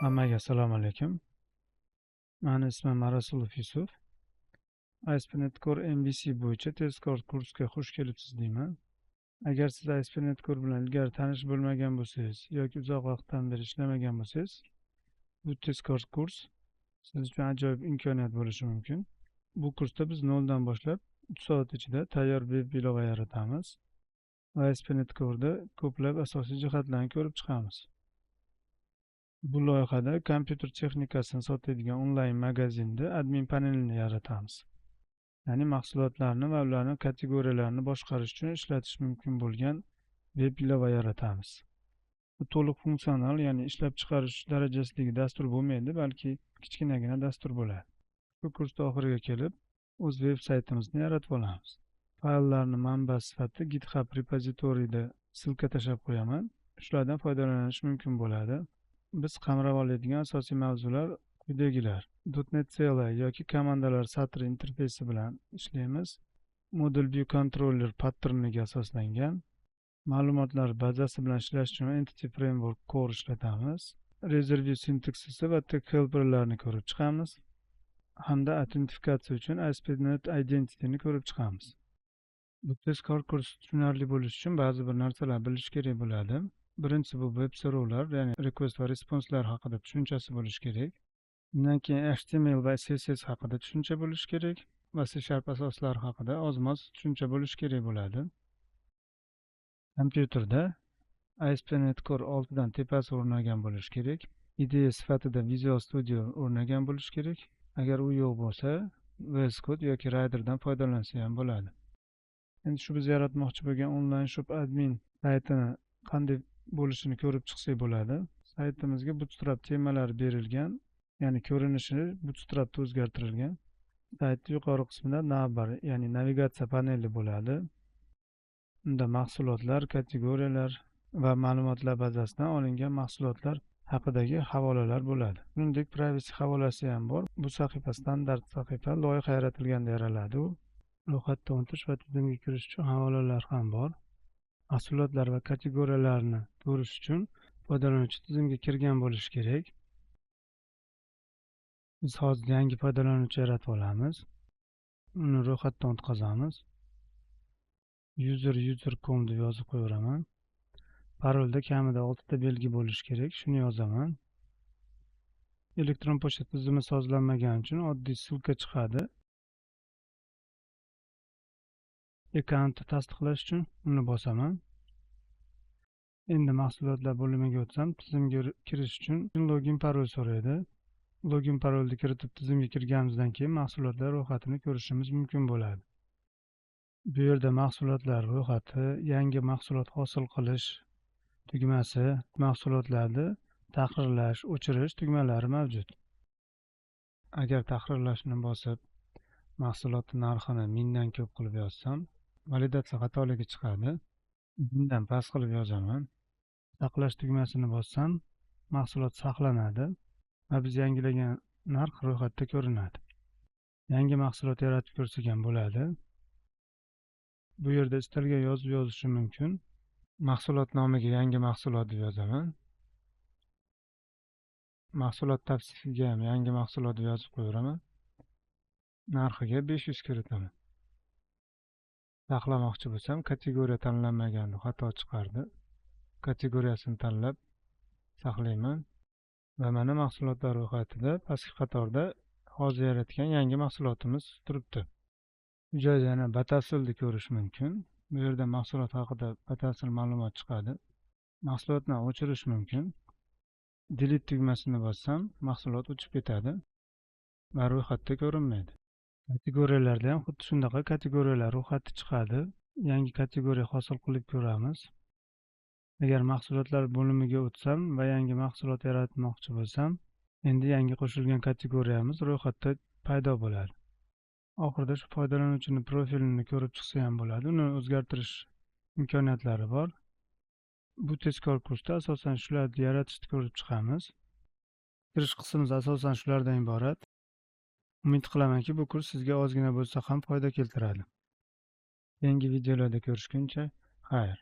Hammaga assalomu alaykum. Mani ismim Marasulov Yusuf. ASP.NET Core MVC bo'yicha tezkor kursga xush kelibsiz deyman. Agar siz ASP.NET Core bilan ilgari tanish bo'lmagan bo'lsangiz yoki uzoq vaqtdan beri ishlamagan bo'lsangiz, bu tezkor kurs siz uchun ajoyib imkoniyat bo'lishi mumkin. Bu kursda biz noldan boshlab 3 soat ichida tayyor veb ilova yaratamiz va ASP.NET Core'da ko'plab asosiy jihatlarni ko'rib chiqamiz. Bu loyihada kompyuter texnikasini sotadigan onlayn magazinda admin panelini yaratamiz. Ya'ni mahsulotlarni va ularning kategoriyalarini boshqarish uchun ishlatish mumkin bo'lgan veb ilova yaratamiz. Bu to'liq funksional, ya'ni ishlab chiqarish darajasidagi dastur bo'lmaydi, balki kichkinagina dastur bo'ladi. Bu kursda oxiriga kelib o'z veb saytimizni yaratib olamiz. Fayllarni manba sifatida GitHub repozitoriyda ссылка tashlab qo'yaman. Shulardan foydalanish mumkin bo'ladi. Biz qamrab oladigan asosiy mavzular quyidagilar: .NET CLI yoki komandalar satri interfeysi bilan ishlaymiz. Model View Controller patterniga asoslangan. Ma'lumotlar bazasi bilan ishlash uchun Entity Framework Core ishlatamiz. Razor View sintaksisi va tag helperlarni ko'rib chiqamiz. Hamda autentifikatsiya uchun ASP.NET Identity'ni ko'rib chiqamiz. Bu tezkor kurs tushunarli bo'lishi uchun ba'zi bir narsalar bilish kerak bo'ladi. Birinchisi bu web so'rovlar, ya'ni request va responselar haqida tushunchasi bo'lishi kerak. Undan keyin HTML va CSS haqida tushuncha bo'lishi kerak va C# asoslari haqida ozmoz tushuncha bo'lishi kerak bo'ladi. Kompyuterda ASP.NET Core 6 dan tepasi o'rnagan bo'lishi kerak. IDE sifatida Visual Studio o'rnagan bo'lishi kerak. Agar u yo'q bo'lsa, VS Code yoki Riderdan foydalansa ham bo'ladi. Endi shu biz yaratmoqchi bo'lgan onlayn shop admin saytini qanday bo'lishini ko'rib chiqsak bo'ladi. Saytimizga Bootstrap temalari berilgan, ya'ni ko'rinishi Bootstrapda o'zgartirilgan. Saytning yuqori qismida navbar, ya'ni navigatsiya paneli bo'ladi. Unda mahsulotlar, kategoriyalar va ma'lumotlar bazasidan olingan mahsulotlar haqidagi havolalar bo'ladi. Shuningdek, privacy havolasi ham bor. Bu sahifa standart sahifa, loyiha yaratilganda yaraladi u. Ro'yxatdan o'tish va tizimga kirish uchun havolalar ham bor. Mahsulotlar va kategoriyalarni ko'rish uchun foydalanuvchi tizimga kirgan bo'lishi kerak. Biz hozir yangi foydalanuvchi yaratib olamiz. Uni ro'yxatdan o'tkazamiz. User user.com deb yozib qo'yaveraman. Parolda kamida 6 ta belgi bo'lishi kerak, shuni yozaman. Elektron pochta tizimi sozlanmagani uchun oddiy ссылка chiqadi. Akkauntni tasdiqlash uchun uni bosaman. Endi mahsulotlar bo'limiga o'tsam, tizimga kirish uchun login parol so'raydi. Login parolni kiritib tizimga kirganimizdan keyin mahsulotlar ro'yxatini ko'rishimiz mumkin bo'ladi. Bu yerda mahsulotlar ro'yxati, yangi mahsulot hosil qilish tugmasi, mahsulotlarni tahrirlash, o'chirish tugmalari mavjud. Agar tahrirlashni bosib, mahsulotning narxini 1000 dan ko'p qilib yozsam, validatsiya xatoligi chiqadi. 1000 dan past qilib yozaman. Saqlash tugmasini bossam, mahsulot saqlanadi va biz yangilagan narx ro'yxatda ko'rinadi. Yangi mahsulot yaratib ko'rsak ham bo'ladi. Bu yerda istalgan yozuv yozishim mumkin. Mahsulot nomiga yangi mahsulot deb yozaman. Mahsulot tavsifiga ham yangi mahsulot deb yozib qo'yaveraman. Narxiga 500 kiritaman. Saqlamoqchi bo'lsam, kategoriya tanlanmaganda xato chiqardi. Kategoriyasini tanlab saqlayman va mana mahsulotlar ro'yxatida pastki qatorda hozir yaratgan yangi mahsulotimiz turibdi. Bu joyda yana batafsilni ko'rish mumkin. Bu yerda mahsulot haqida batafsil ma'lumot chiqadi. Mahsulotni o'chirish mumkin. Delete tugmasini bossam, mahsulot o'chib ketadi va ro'yxatda ko'rinmaydi. Kategoriyalarda ham xuddi shunaqa kategoriyalar ro'yxati chiqadi. Yangi kategoriya hosil qilib ko'ramiz. Agar mahsulotlar bo'limiga o'tsam va yangi mahsulot yaratmoqchi bo'lsam, endi yangi qo'shilgan kategoriyamiz ro'yxatda paydo bo'ladi. Oxirida shu foydalanuvchining profilini ko'rib chiqsa ham bo'ladi. Uni o'zgartirish imkoniyatlari bor. Bu tezkor kursda asosan shularni yaratishni ko'rib chiqamiz. Kirish qismimiz asosan shulardan iborat. Umid qilamanki, bu kurs sizga ozgina bo'lsa ham foyda keltiradi. Yangi videolarda ko'rishguncha, xayr.